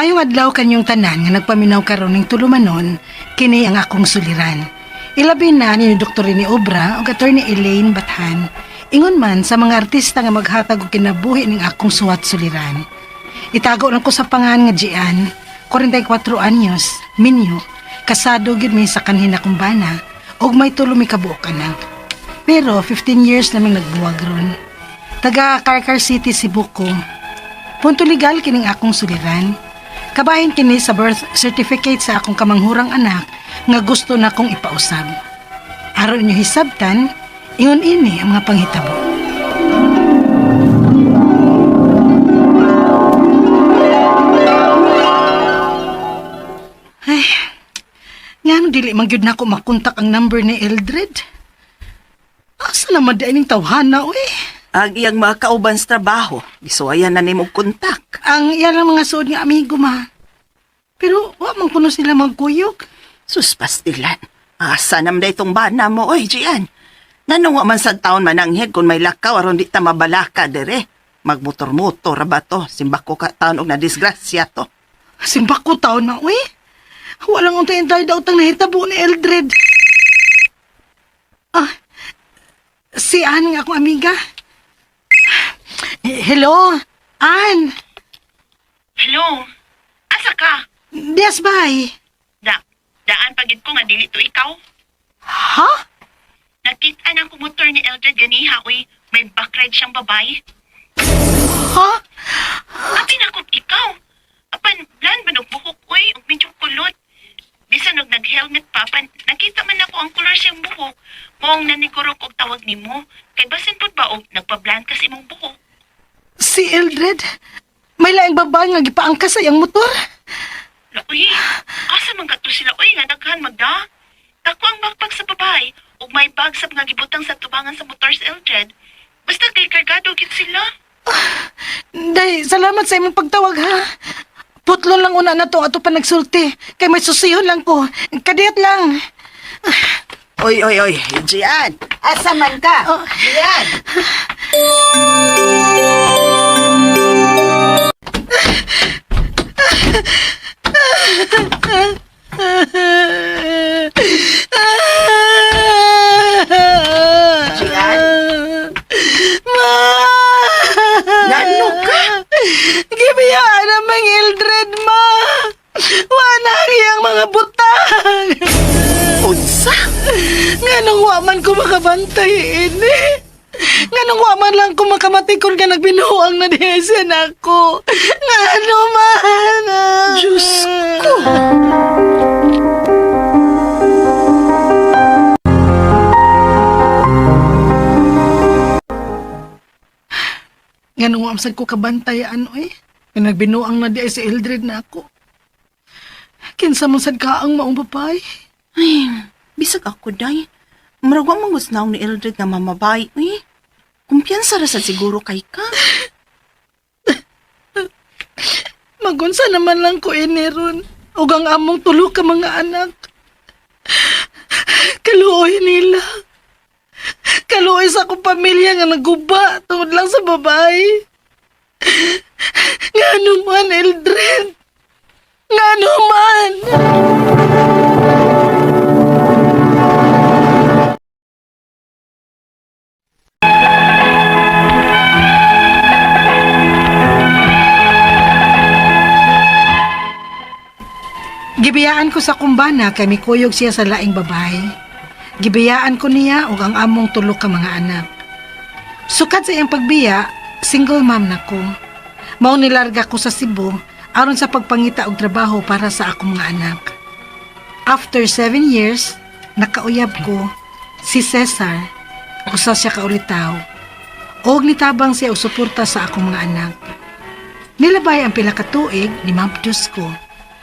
Maayong adlaw kanyong tanan nga nagpaminaw karon ning tulumanon, kini ang akong suliran. Ilabi na ni Dr. Rene Obra ug Attorney Elaine Bathan. Ingon man sa mga artista nga maghatag og kinabuhi ning akong suwat suliran. Itago lang ko sa pangan nga Gian, 44 anyos, minyo, kasado gyud mi sa kanhin akong bana ug may tulo mi kabuok anak. Pero 15 years naming nagbuwag ron. Taga Carcar City, Cebu ko. Punto legal kining akong suliran. Kabahin kini sa birth certificate sa akong kamanghurang anak nga gusto na kong ipausab. Aron inyo hisabtan, ingon ini ang mga panghitabo. Ay, ngano dili man gyud nako makontak ang number ni Eldred? Asa naman di ining tawhana, uy? Ang iyang mga kauban sa trabaho, gisuwayan na nimo og kontak. Ang iya lang mga suod nga amigo, ma. Pero wa man kuno sila magkuyog. Sus, pastilan. Asa nam day itong bana mo, oy, Gian. Nganong wa man sa taon mananghid kung may lakaw aron di ta mabalaka dere. Magmotor-motor ra ba to? Simbako ka taon og nadisgrasya to. Simbak ko taon na, uy. Walang untay-untay daw tang nahitabo ni Eldred. Ah, si Ann nga akong amiga. Eh, hello, Ann. Hello? Asa ka? Yes, bye. Daan pagid ko nga dili to ikaw. Ha? Nakita ng kumotor ni Eldred ganiha, uy. May backride siyang babae. Ha? Abi na kung ikaw. Apan, blan man og buhok, uy. Ug medyo kulot. Bisan og nag-helmet pa, pan, nakita man ako ang kulor siyang buhok. Moong nanigurok og tawag nimo. Kay basin pud ba og nagpa-blan kasi imong buhok. Si Eldred? May laing babae nga gipaangkas sa iyang motor? La, uy, asa man kato sila, uy, nga daghan magda. Dako ang backpack sa babae, ug may bag sa nga gibutang sa tubangan sa motor sa Eldred. Basta kay kargado gid sila. Day, salamat sa imong pagtawag ha. Putlon lang una na to ato pa nagsulti. Kay may susihon lang ko. Kadiyot lang. Oy, oy, oy, Gian. Asa man ka? Oh. Gian! Gian? Ma! Ngano ka? Gibiyaan namang Eldred, ma! Wala ang iyang mga butang! Unsa? Nganong wa man ko makabantay ini? Nganong wa man lang ko makamatikon ka nagbinuang na diyan ako? Ngano man? Diyos ko! Nganong wa man sad ko kabantay ano eh? Nga nagbinuang na diay si Eldred na ako. Kinsa man sad ka ang maong babae? Ay, bisag ako, day. Murag wa man gusnaw ni Eldred nga mamabay, uy. Kumpiyansa ra sad siguro kay ka. Magunsa naman lang ko ini ron. Ug ang among tulo ka mga anak. Kaluoy nila. Kaluoy sa akong pamilya nga naguba tungod lang sa babae. Ngano man, Eldred? Ngano man? Gibiyaan ko sa kumbana kay mikuyog siya sa laing babae. Gibiyaan ko niya ug ang among tulo ka mga anak. Sukad sa iyang pagbiya, single mom na ko. Mao nilarga ko sa Cebu aron sa pagpangita og trabaho para sa akong mga anak. After 7 years, nakauyab ko si Cesar, usa siya ka ulitaw. Og nitabang siya og suporta sa akong mga anak. Nilabay ang pila ka tuig ni Ma'am Diyos ko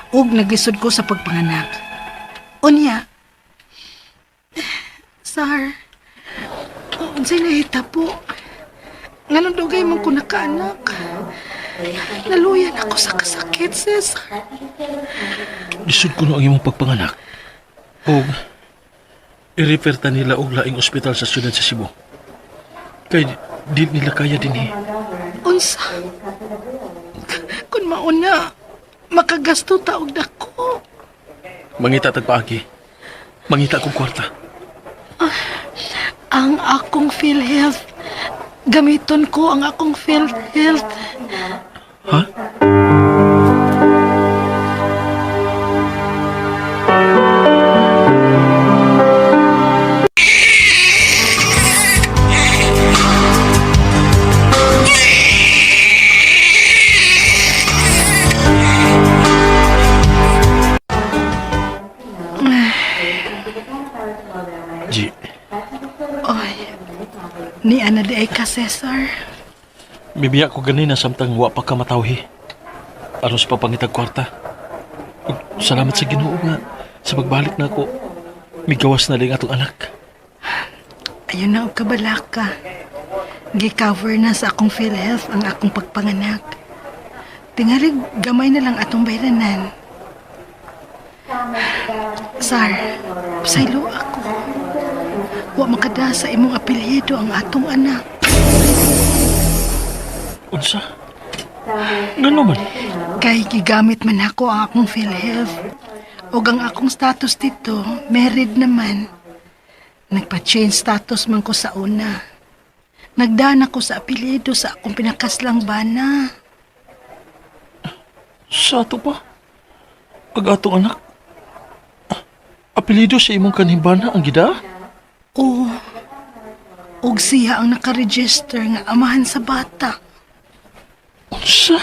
ug naglisod ko sa pagpanganak. Unya, Sar, unsay nahitabo? Nganong dugay man ko nakaanak? Naluyan ako sa kasakit, Cesar. Lisod ko no ang imong pagpanganak. Og i-refer ta nila og laing ospital sa syudad sa Cebu. Kay di nila kaya dinhi. Unsa? Kung mauna, Makagasto ta og dako. Mangita tag paagi. Mangita kong kwarta. Ang akong PhilHealth. Gamiton ko ang akong PhilHealth. Ha? G, Oy, ni ana di ay ka, Cesar. Bibiya ko ganina samtang wa pa ka matawhi. Aron sa papangitag kwarta. Ug salamat sa Ginoo nga sa pagbalik na ako. Migawas na lang atong anak. Ayun na og kabalaka. Gi-cover na sa akong PhilHealth ang akong pagpanganak. Tingali gamay na lang atong bayranan. Sar, pasaylo ako. Wa makada sa imong apelyido ang atong anak. Unsa? Ngano man? Kay gigamit man ako ang akong PhilHealth. Og ang akong status dito, married naman. Nagpa-change status man ko sa una. Nagdaan ako sa apelyido sa akong pinakaslang bana. Sa ato pa? Ag atong anak? Apelyido sa imong kanhimbana ang gida? Oo. Og siya ang nakaregister nga amahan sa bata. Unsa?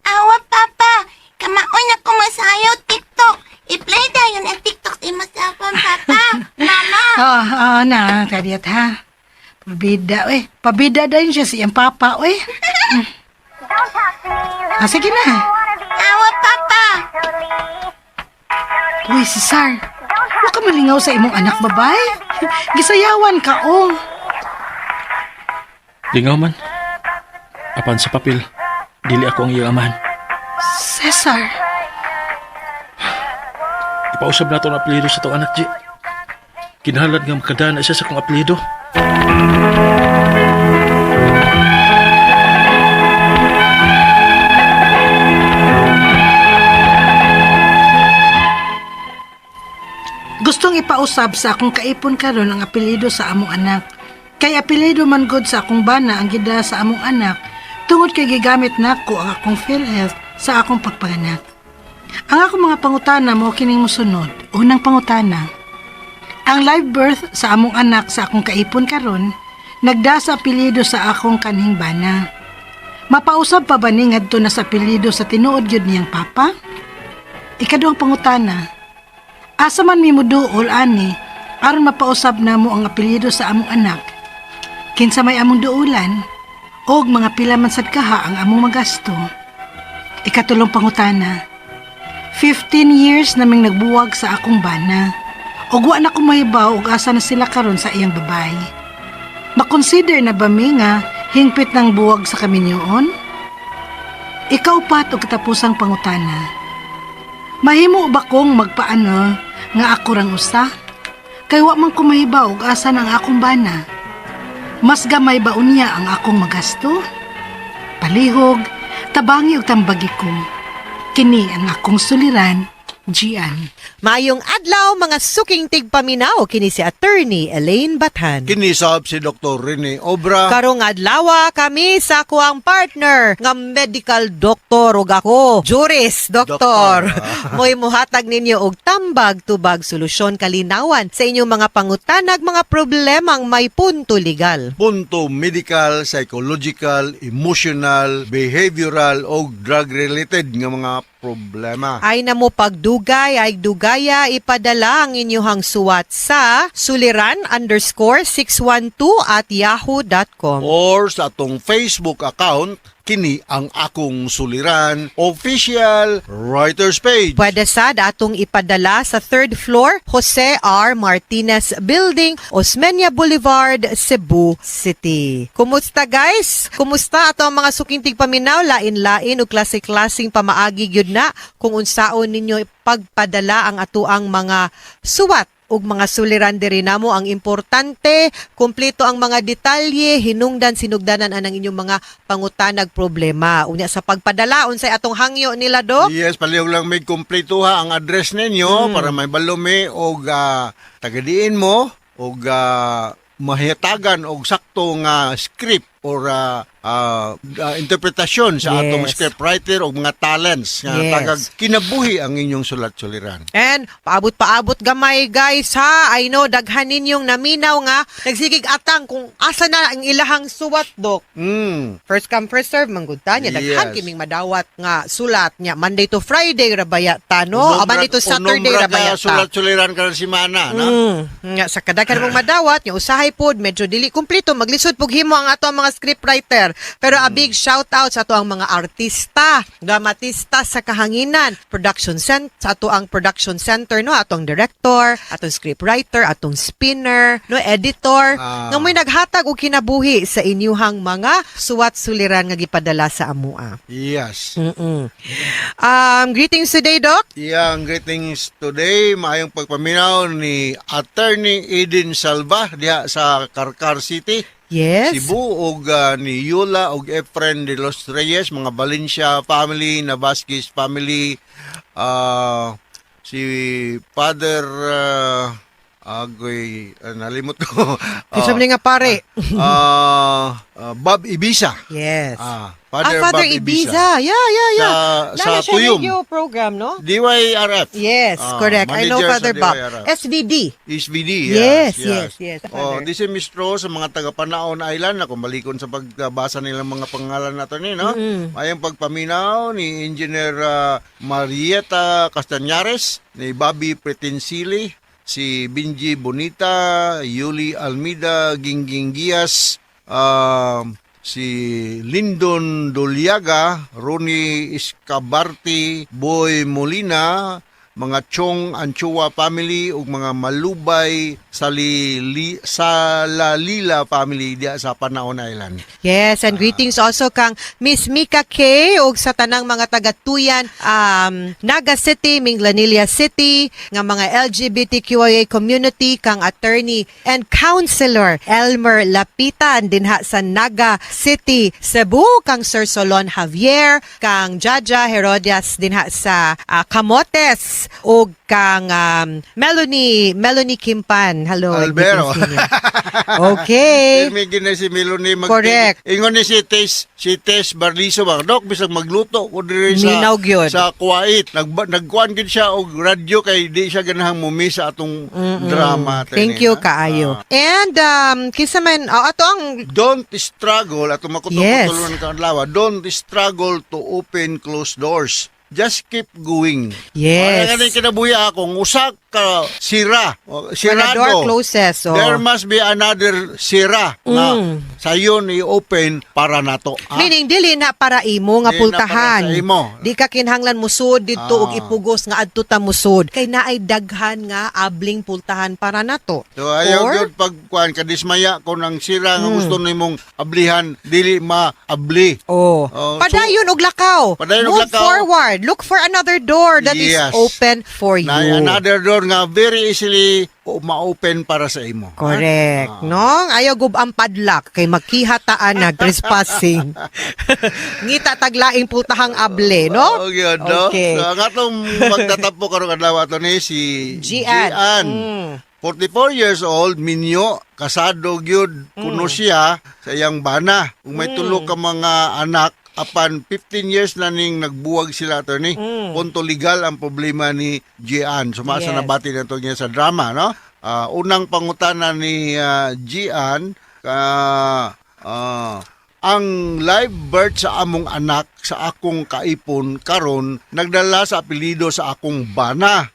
Awa, Papa. Kamaon na ko masayaw TikTok. I-play dayon ang TikTok sa imong cellphone, Papa. Mama. Oo, oo na, kadiyat ha. Pabida, eh. Pabida din siya sa iyang papa, eh. Ah, sige na. Awa, Papa. Uy, Cesar. Huwag ka malingaw sa imong anak, babay. Gisayawan ka, oh. Lingaw man. Apan sa papel, dili ako ang iyang amahan. Cesar. Ipausab na ang apelyido sa itong anak, G. Kinahanglan nga makadana siya sa akong apelyido. Gustong ipausab sa akong kaipon karon ang apelyido sa among anak. Kay apelyido man gud sa akong bana ang gida sa among anak tungod kay gigamit nako ang akong PhilHealth sa akong pagpanganak. Ang akong mga pangutana mo kining mosunod. Unang pangutana. Ang live birth sa among anak sa akong kaipon karon nagda sa apelyido sa akong kanhing bana. Mapausab pa ba ni ngadto na sa apelyido sa tinuod gyud niyang papa? Ikaduhang pangutana. Asa man mi moduol ani aron mapausab namo ang apelyido sa among anak. Kinsa may among duolan og mga pila man sad kaha ang among magasto. Ikatulong pangutana. 15 years naming nagbuwag sa akong bana. Og wa na ko mahibaw og asa na sila karon sa iyang babay. Makonsider na ba mi nga hingpit ng buwag sa kaminyoon? Ikaw pat og katapusang pangutana. Mahimo ba kong magpaano nga ako rang usa? Kay wa man ko mahibaw og asa ng akong bana. Mas gamay ba unya ang akong magasto? Palihog, tabangi og tambagi ko. Kini ang akong suliran, Gian. Maayong adlaw mga suking tigpaminaw kini si Attorney Elaine Bathan. Kinisab si Dr. Rene Obra. Karong adlaw kami sa kuang partner nga medical doctor ug ako juris doctor. Doktor. Mo'y muhatag ninyo og tambag tubag solusyon kalinawan sa inyong mga pangutanag mga problemang may punto legal. Punto medical, psychological, emotional, behavioral o drug-related nga mga problema. Ay na mo pagdugay ay dugaya ipadala ang inyuhang suwat sa suliran_612@yahoo.com. Or sa atong Facebook account, kini ang akong suliran official writers page. Pwede sad atong ipadala sa third floor, Jose R. Martinez Building, Osmeña Boulevard, Cebu City. Kumusta guys? Kumusta ato ang mga suking tigpaminaw? Lain-lain o klase-klaseng pamaagi gyud na kung unsaon ninyo pagpadala ang atuang mga suwat og mga suliran diri namo. Ang importante, kumpleto ang mga detalye, hinungdan sinugdanan anang inyong mga pangutanag problema. Unya sa pagpadala, unsay atong hangyo nila, Dok? Yes, palihog lang may kumpleto ha ang address ninyo para may balumi og tagadiin mo og mahitagan og sakto nga script or interpretasyon sa atong script writer og mga talents nga tagag kinabuhi ang inyong sulat-suliran. And paabot-paabot gamay, guys, ha. I know daghan ninyong naminaw nga nagsigig atang kung asa na ang ilahang suwat, Dok. First come, first serve manggud ta niya. Daghan kiming madawat nga sulat niya. Monday to Friday ra baya ta, no? Ah, Monday to Saturday Unom ra ra ka baya ta. sulat-suliran karon semana, no? Nga sa kadaghan mong madawat nya usahay pod medyo dili kumpleto, maglisod pug himo ang ato ang mga scriptwriter. Pero a big shout out sa ato ang mga artista, dramatista sa kahanginan, production center, sa ato ang production center, no, atong director, atong scriptwriter, atong spinner, no, editor, nga mo'y naghatag og kinabuhi sa inyuhang mga suwat suliran nga gipadala sa amua. Greetings today, Doc. Iyang greetings today, maayong pagpaminaw ni Attorney Eden Salva diha sa Carcar City, Cebu, ug ni Yula ug Efren de los Reyes, mga Valencia family, Navasquez family, si Father agoy, nalimot ko. Kinsa man nga pare? Bob Ibiza. Yes. Father, Father Bob Ibiza. Yeah. Sa Nana siya Tuyum. radio program, no? DYRF. Yes, correct. I know Manager sa Father Bob. DYRF. SVD. SVD, Yes, yes. yes, Oh, Father. this is Mistro sa mga taga Panaon Island na kung balikon sa pagbasa nilang mga pangalan nato ni, no? Ayang pagpaminaw ni Engineer Marieta Castañares, ni Bobby Pretensili, si Binji Bonita, Yuli Almida, Gingging Gias, si Lindon Doliaga, Ronnie Escabarti, Boy Molina, mga Chong Anchua family ug mga Malubay Salili, Salalila family diya sa Panaon Island. Yes, and greetings also kang Miss Mika K ug sa tanang mga taga-Tuyan, Naga City, Minglanilla City, nga mga LGBTQIA community, kang attorney and counselor Elmer Lapitan dinha sa Naga City, Cebu, kang Sir Solon Javier, kang Jaja Herodias dinha sa Camotes, ug kang Melanie Kimpan. Hello. Albero. Greetings ninyo. Okay. May gina si Melanie mag Correct. Ingon ni si Tess Barliso ba, "Dok, bisag magluto ko diri sa Minaw gyud. sa Kuwait." Nagkuan gyud siya og radyo kay di siya ganahang mumi sa atong drama. Thank Tene, you ha? kaayo. And kinsa man ato ang Don't struggle ato makutong-kutulon ka adlaw. Don't struggle to open closed doors. Just keep going. Yes. Wala ka kinabuhi akong usa ka sira, o, When a sirado. door closes, oh. There must be another sira na sayon i-open para nato. Ah, Meaning dili na para imo nga Dili na pultahan. para sa imo. Di ka kinahanglan musod didto og ipugos nga adto ta musod. Kay naay daghan nga abling pultahan para nato. So ayaw Or, gyud pag kuan kadismaya kung ang sira nga gusto nimong ablihan dili maabli. Oh. Oh, Padayon og lakaw. Padayon og Move lakaw. forward. Look for another door that is open for you. Na another door nga very easily ma-open para sa imo. Correct. No? Ayaw gub ang padlock kay makihataan nag trespassing. Ngita taglaing pultahang able, no? Oh, yun, no? Okay. So, ang atong magtatapo karong adlaw ato ni si Gian. Gian. 44 years old, minyo, kasado gyud kuno siya sa iyang bana. Kung may tulo ka mga anak, apan 15 years na ning nagbuwag sila, attorney. Punto legal ang problema ni Gian. Sumasa na bati na to niya sa drama, no? Unang pangutana ni Gian, ang live birth sa among anak sa akong kaipon karon nagdala sa apelyido sa akong bana.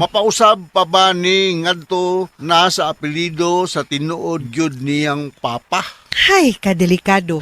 Mapausab pa ba ni ngadto na sa apelyido sa tinuod gyud niyang papa? Hay, kadelikado.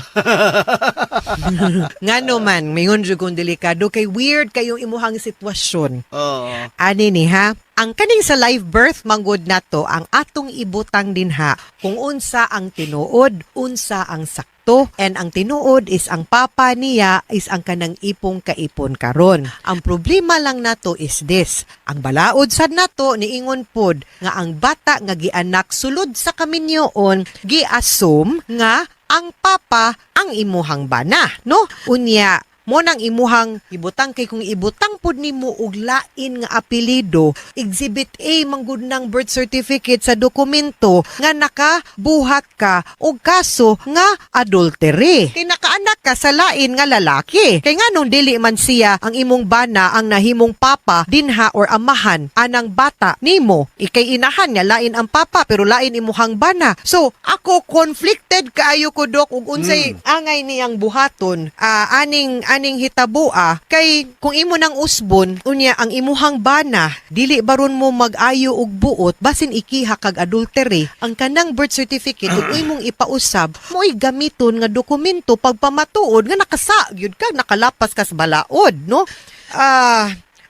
Ngano man, mingon jud kong delikado kay weird kayong imuhang sitwasyon. Oo. Ani ni ha? Ang kaning sa live birth manggod nato ang atong ibutang dinha kung unsa ang tinuod, unsa ang sakto, and ang tinuod is ang papa niya is ang kanang ipong kaipon karon. Ang problema lang nato is this. Ang balaod sad nato niingon pod nga ang bata nga gianak sulod sa kaminyoon gi-assume nga ang papa ang imuhang bana, no? Unya, mo nang imuhang ibutang kay kung ibutang pud nimo og lain nga apelyido, Exhibit A manggod ng birth certificate sa dokumento nga nakabuhat ka og kaso nga adultery. Kay nakaanak ka sa lain nga lalaki. Kay nganong dili man siya ang imong bana ang nahimong papa dinha or amahan anang bata nimo. Ikay inahan nga lain ang papa pero lain imuhang bana. So ako, conflicted kaayo ko, dok, ug unsay angay niyang buhaton aning aning hitaboa, kay kung imo nang usbon unya ang imuhang bana dili baron mo mag-ayo og buot, basin ikiha kag adultery. Ang kanang birth certificate ug imong ipausab mo'y gamiton nga dokumento pagpamatuod nga nakasa gyud ka, nakalapas ka sa balaod, no?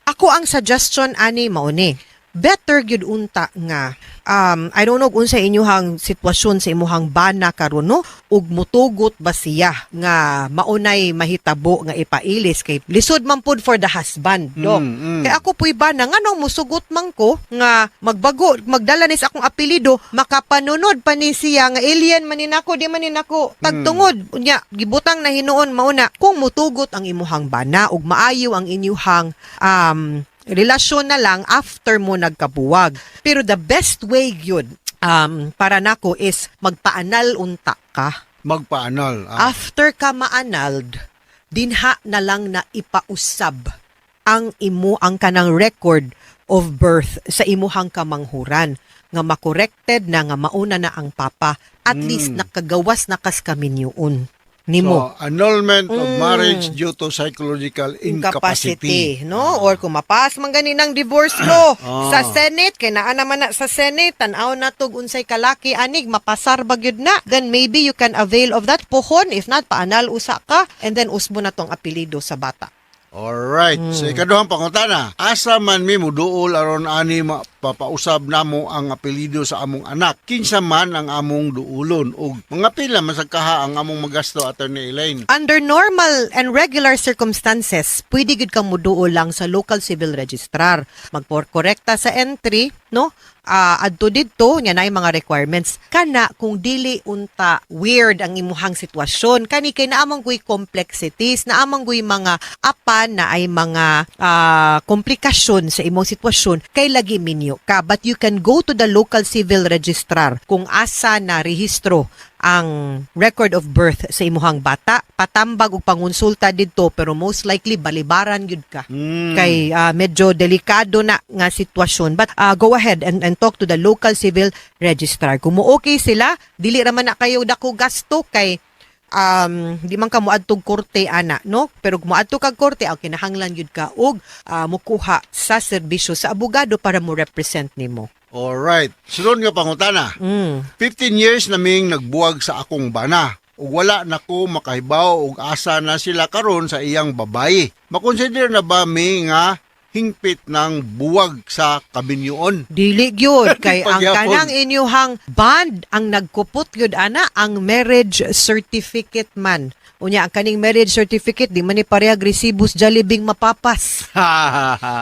Ako ang suggestion ani mao ni better gyud unta nga I don't know kung unsa inyuhang sitwasyon sa imuhang bana karon, no, ug mutugot ba siya nga maunay mahitabo nga ipailis, kay lisod man pud for the husband, dok. Kay ako puy bana, nganong musugot man ko nga magbago, magdala ni sa akong apelyido, makapanunod pa ni siya nga alien man ni nako, di man ni nako tagtungod. Unya gibutang na hinuon mauna kung mutugot ang imuhang bana ug maayo ang inyuhang relasyon na lang after mo nagkabuwag. Pero the best way yun para nako is magpaanal unta ka. Magpaanal. Ah. After ka maanald, dinha na lang na ipausab ang imo ang kanang record of birth sa imuhang kamanghuran nga makorekted na nga mauna na ang papa, at least nakagawas na kas kaminyoon nimo. So, annulment of marriage due to psychological incapacity. No? Or kung mapas man gani ng divorce law sa Senate, kay naa naman na sa Senate, tan-aw na tog unsay kalaki anig mapasar ba gyud na. Then maybe you can avail of that pohon. If not, paanal usa ka and then usbo na tong apelyido sa bata. Alright. Sa ikaduhang pangutana, asa man mi muduol aron ani mapapausab namo ang apelyido sa among anak? Kinsa man ang among duulon ug mga pila man sa kaha ang among magasto, Attorney Elaine? Under normal and regular circumstances, pwede gud kang muduol lang sa local civil registrar. Magporkorekta sa entry, no? Adto didto nya naay mga requirements. Kana kung dili unta weird ang imuhang sitwasyon, kani kay naamang guy complexities, naamang guy mga apan na ay mga komplikasyon sa imong sitwasyon kay lagi minyo ka, but you can go to the local civil registrar kung asa na rehistro ang record of birth sa imuhang bata, patambag og pangonsulta didto, pero most likely balibaran gyud ka kay medyo delikado na nga sitwasyon. But go ahead and talk to the local civil registrar. Kung mo okay sila, dili ra man na kayo dako gasto kay di man ka moadtog korte ana, no? Pero kung moadto kag korte, ang kinahanglan gyud ka og mukuha sa serbisyo sa abogado para mo represent nimo. Alright. Sunod nga pangutana. 15 years naming nagbuwag sa akong bana ug wala na ko makahibaw og asa na sila karon sa iyang babayi. Makonsider na ba mi nga hingpit ng buwag sa kaminyoon? Dili gyud kay ang Pagyapon. kanang inyuhang bond ang nagkupot gyud ana, ang marriage certificate man. Unya ang kaning marriage certificate di man ni parehag resibo sa Jollibee mapapas.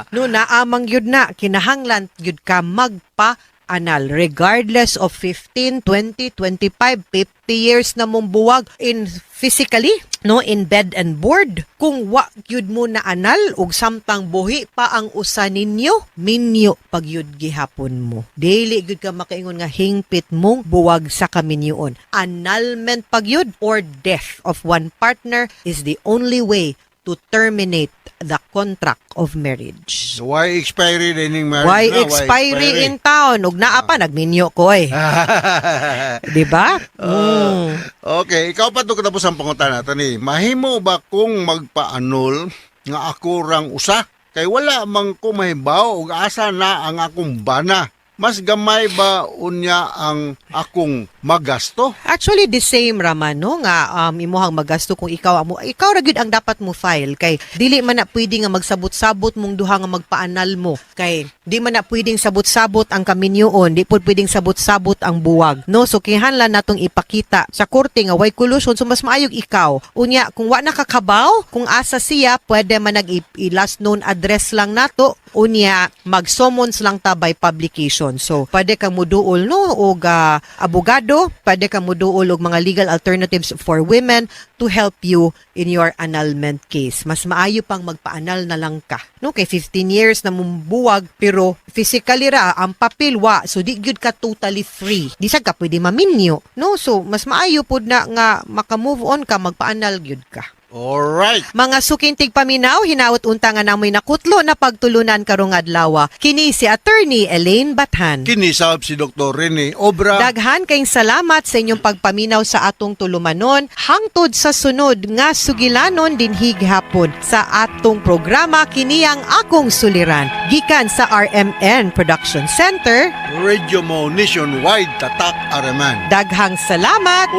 No, naamang gyud na kinahanglan gyud ka magpa anal regardless of 15, 20, 25, 50 years na mong buwag in physically, no, in bed and board. Kung wa gyud mo na anal ug samtang buhi pa ang usa ninyo, minyo pagyud gihapon mo. Dili gyud ka makaingon nga hingpit mong buwag sa kaminyoon. Annulment pagyud or death of one partner is the only way to terminate the contract of marriage. So, why expiry din marriage Why na? expiry in town? Ug naa pa nagminyo ko eh. Di ba? Okay, ikaw pa to katapos ang pangutana tani. Mahimo ba kung magpa-annul nga ako rang usa? Kay wala man ko mahibaw og asa na ang akong bana. Mas gamay ba unya ang akong magasto? Actually, the same raman no nga imuhang magasto kung ikaw amo ikaw ra gyud ang dapat mo file kay dili man na pwede nga magsabot-sabot mong duha nga magpaanal mo kay di man na pwedeng sabot-sabot ang kaminyoon, di pud pwedeng sabot-sabot ang buwag, no? So kinahanglan natong ipakita sa korte nga way collusion, so mas maayog ikaw. Unya kung wa nakakabaw kung asa siya, pwede man nag i-last known address lang nato, unya mag-summons lang ta by publication. So pwede kang muduol, no, og abogado, pwede kang muduol og mga legal alternatives for women to help you in your annulment case. Mas maayo pang magpaanal na lang ka, no, kay 15 years na mong buwag pero physically ra ang papel wa, so di gyud ka totally free, di sad ka pwede maminyo, no? So mas maayo pud na nga maka-move on ka, magpaanal gyud ka. Alright. Mga suking tigpaminaw, hinaot unta nga namoy nakutlo na pagtulunan karong adlaw. Kini si Attorney Elaine Bathan. Kinisab si Dr. Rene Obra. Daghan kayong salamat sa inyong pagpaminaw sa atong tulumanon. Hangtod sa sunod nga sugilanon dinhig hapon sa atong programa kini ang akong suliran. Gikan sa RMN Production Center, Radio Mo Nationwide Tatak Areman. Daghang salamat.